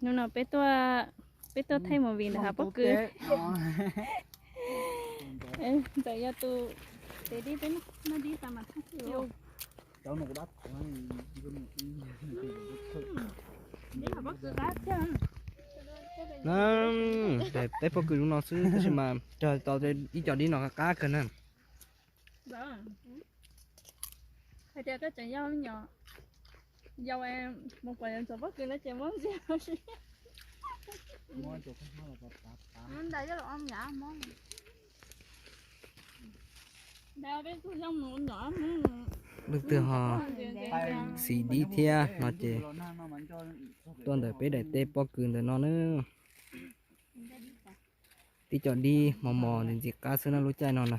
Hnub no peb tuaj, peb tuaj thaij movie ntawm hav pob kws. Ntxawm yog tus tes dib peb noj dib tas mas thaij tsis ua. Peb pob kws zoo no xwb tab sis mas cog tau ib co dib no qab kawg na. Hais tias koj tseem yau me nyuam, yau mus pom ntxuav pob kws no ces muab ntxiv si. Leej twg ho xis dib thiab no ces tuaj ntawm peb daim teb pob kws ntawm no na. Tib co dib mos mos ntxim qab xwb na lub caij no na.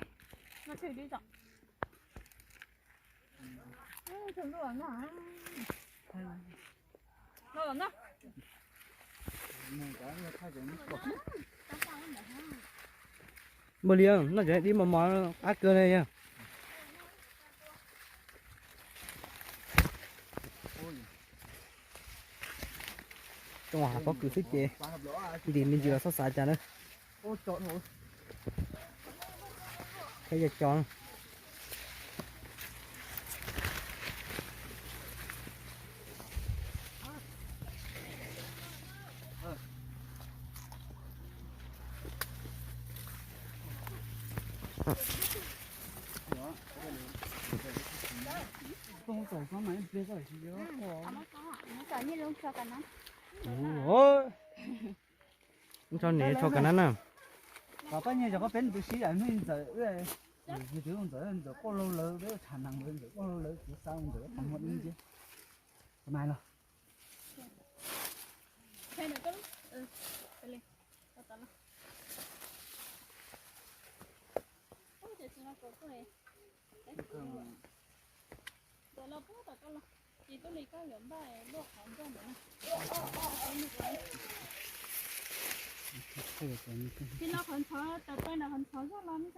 Npawg Liam, noj cov dib mos mos qab kawg li yog. Tso hav pob kws xwb ces ntim me ntsis los txhob xav cas na. Thiab yog cov Tso niam tso kav nab na. Pab nyiaj cov koj peb nws twb sib yam hnub ntxawm, nws twb ntxawm ntxawm quaj laug lawv, peb tshav nees ntxawm quaj laug lawv, kuv xa ntxawm qhov muag dib ntsia. Qhov no los. Tsis los qhov ntxhov, tawm pais ntawm qhov ntxhov zoj los ne.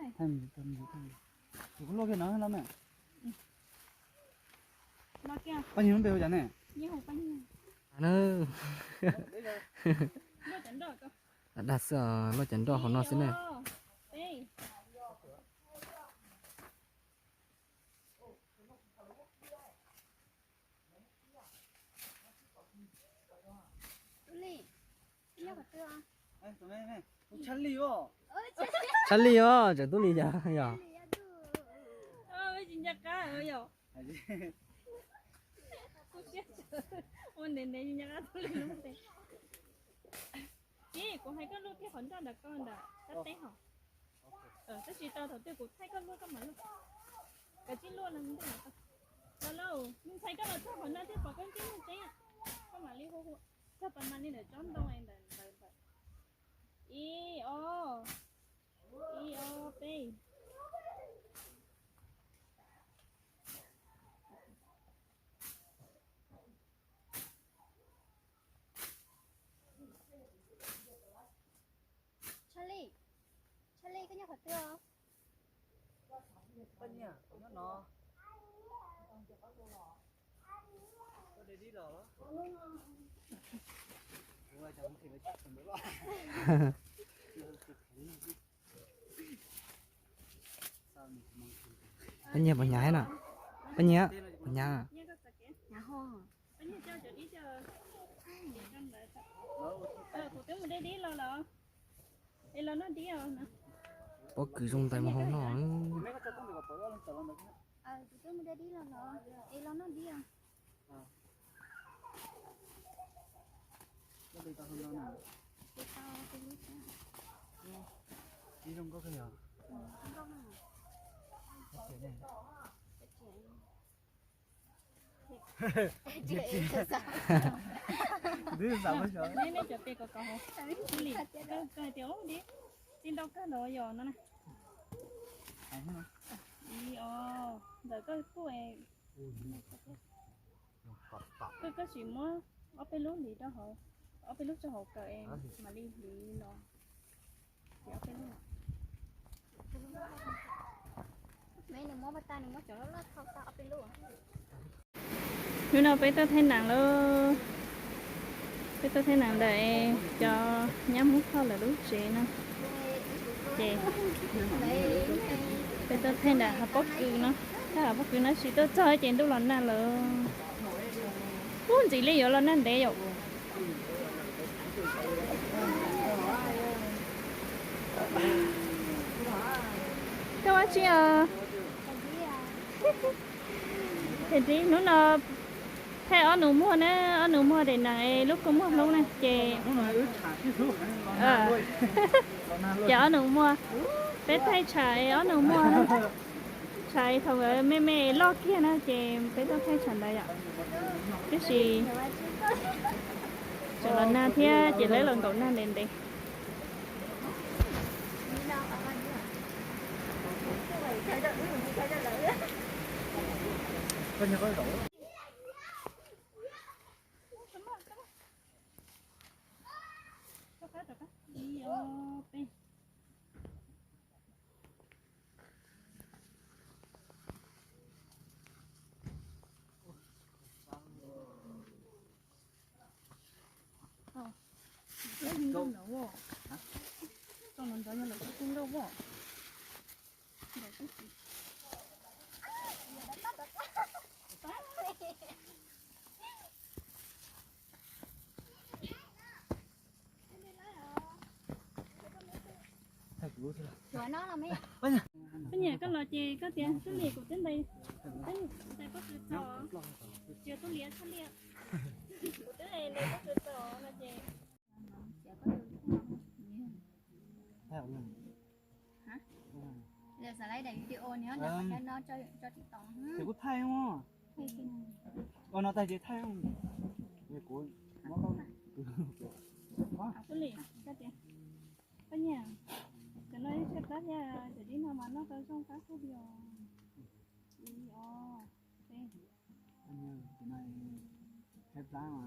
Kuv luaj kiag no los me. Paj Nyiag lub npe hu cas ne? Dag xwb, luaj cov nroj hauv no xwb ne. Tshaj lij os, tseem tub li cas yog? Ib, kuv hais koj luaj kiag qhov nroj ntawm koj ntawm tab teb hos. Tab sis tau thaum twg kuv thaij koj luaj koj mam luaj. Kav tsij luaj los ntej los tau. Los lauj, ntxhais koj los txog qhov no thiaj pom koj ntsej muag tseeb, koj mam li hu hu. Txog pas mas li ntawm tsob ntoo ntawm ntawd. Ib, ob, ib, ob, peb. Charlie, Charlie, koj nyob qhov twg os? Koj nyob no. Koj de dib los los? Pab Nyiag puas hnyav na? Pab Nyiag puas hnyav? Pob kws zoo ntais mus hauv no. Neb cov tes kom kom hauv li, kawg tias ub dib, txij ntau kawg los yog no na. Ib, ob, ntawm koj kuj, koj, koj sim muab ob peb lub hliv rau hauv, ob peb lub rau hauv kawm es mam li hliv los. Hnub no peb tuaj thaij nees lauj. Peb tuaj thaij ntawm cov nyab Hmoob Thoj lawv lub tsev no, ces peb tuaj thaij ntawm hav pob kws no, thaij hav pob kws no, tab sis tuaj txog ces ntuj los nag lawm. Ub, ntxiv li yuav los nag ntev yom. Koj ua tsi os? Hnub no thaij ob nus muag na, ob nus muag daim nees lub kua muag hlub na ces, ces ob nus muag, peb thaij tsham ob nus muag na. Tsham thaum nkawd me me loj kiag na ces peb tuaj thaij tsham ntawd yom. Tiam sis tseem los nag thiab ces lawv los nkaum nag ntev ntev. Peb niam koj los ces koj tias tub li kuv twb ntais, tub li ntais pob kws txog, tsis yog tub li txhab liaj, kuv twb ntais pob kws txog no ces. Xav laib daim video no tso TikTok. Ces kuv thaij, ua no tag ces thaij. Kuv, tub li, koj tias, koj nyiam, cov no ib tshaj plab thiab, cov dib no mas noj tau zoo qab kawg li os. Ib, ob, peb. Tshaj plab mas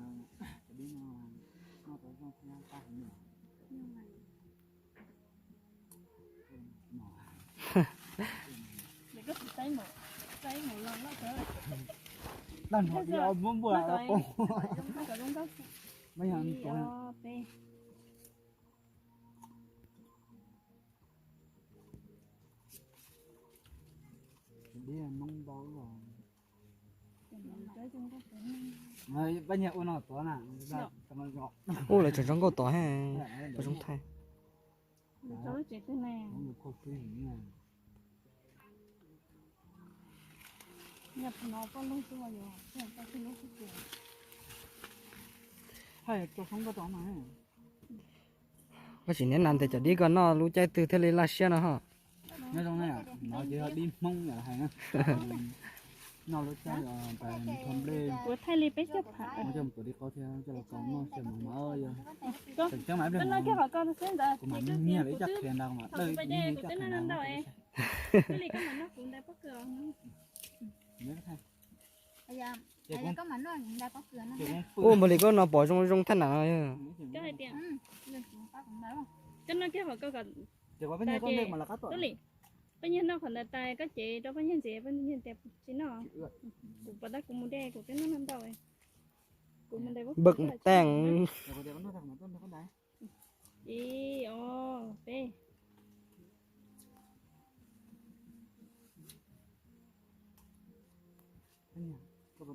cov dib no noj tau zoo thiab qab heev li. Daj nrho li muab npuaj qos. Dib noob ntau. Pab nyiag ua no tod na. Ub, lawv tseem zoo nkauj tod he, pab zoo thaij. Koj tsis niaj nas tias cov dib koj noj lub caij twg thiaj li laj siab no ho. Nyob zoo na, no ces yog dib Hmoob yom hais na. Noj lub caij os, npam nrho nplej. Kuv thaij li peb caug phav. Muab coj mus tuav dib qaub thiab coj los kaus noj xyaw mov mas yog. Tseem ceeb mas ib pliag mas kuv mam nyiag lawm ib co qhiav ntawd mas dawj ib co qhiav ntawd. Ua npaum li koj no pom zoo zoo thaj nam. Koj hais tias, koj noj kiag qhov ko kom tas ces, poj niam noj qhov ntawd tas koj cev rau poj niam ntxiv, poj niam tias tsis noj, kuv pom tag kuv mus de kuv twb noj ntau, kuv mus de. Ib, ob, peb. Kav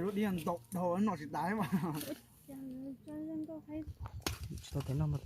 lub dib ntau dhau noj tsis tas mas. Tsis tau tes noj mas.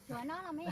Chuav no los me.